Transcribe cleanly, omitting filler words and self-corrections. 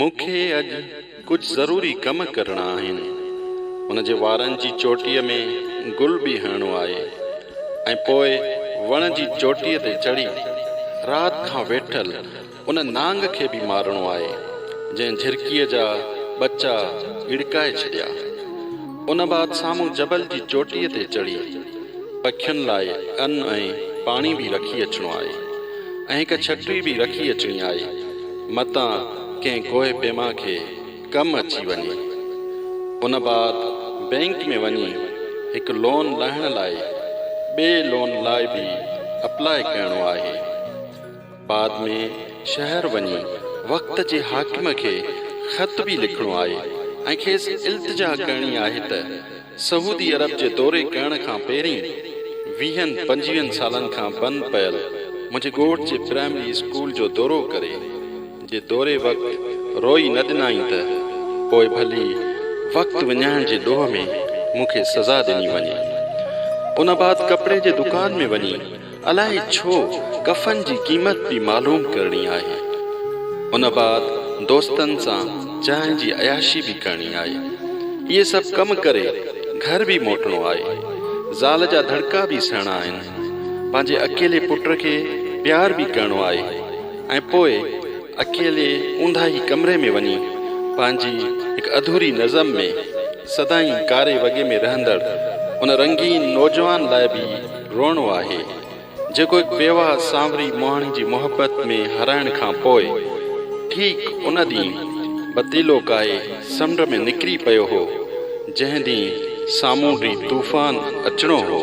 مون کي اڄ ڪجهه ضروري ڪم ڪرڻا آهن. هن جي وارن جي چوٽيء ۾ گل به هڻڻو آهي ۽ پوء وڻ جي چوٽيء تي چڙهي رات کان ويٺل ان نانگ کي به مارڻو آهي، جنهن جهرڪيء جا ٻچا ڳڙڪائي ڇڏيا. ان بعد سامهون جبل جي چوٽيء تي چڙهي پکين لاء ان ۽ پاڻي به رکي اچڻو آهي ۽ هڪ ڇٽري به رکي اچڻي آهي. متان ڪنهن ڪوهه پيما کي ڪم اچي وڃي. ان بعد بئنڪ ۾ وڃي هڪ لون لاهڻ لاء ٻئي لون لاء به اپلاء ڪرڻو آهي. بعد ۾ شهر وڃي وقت جي حاڪم کي خط به لکڻو آهي ۽ کيس التجا ڪرڻي آهي ته سعودي عرب جي دوري ڪرڻ کان پهرين ويهن پنجويهن سالن کان بند پيل منهنجي ڳوٺ جي پرائمري اسڪول جو دورو ڪري، جي دوري وقت روئي نه ڏنائين ته پوء ڀلي وقت وڃائڻ جي ڏوهه ۾ مون کي سزا ڏني وڃي. ان بعد ڪپڙي جي دڪان ۾ وڃي الائي ڇو ڪفن جي قيمت به معلوم ڪرڻي آهي. ان بعد دوستن سان چانهه جي عياشي به ڪرڻي آهي. اهي سڀ ڪم ڪري گهر به موٽڻو آهي. زال جا ڌڙڪا به سهڻا آهن. پنهنجي اڪيلي پٽ کي پيار به ڪرڻو آهي ۽ پوء اڪيلي اونداهي ڪمري ۾ وڃي پنهنجي هڪ اڌوري نظم ۾ سدائين ڪاري وڳي ۾ رهندڙ ان رنگين نوجوان لاء به روئڻو آهي، جيڪو هڪ بيواهه سانوري مهاڻي جي محبت ۾ هارائڻ کان پوء ٺيڪ ان ڏينهن بتيلو ڪاهي سمنڊ ۾ نڪري پيو هو، جنهن ڏينهن سامونڊي طوفان اچڻو هو.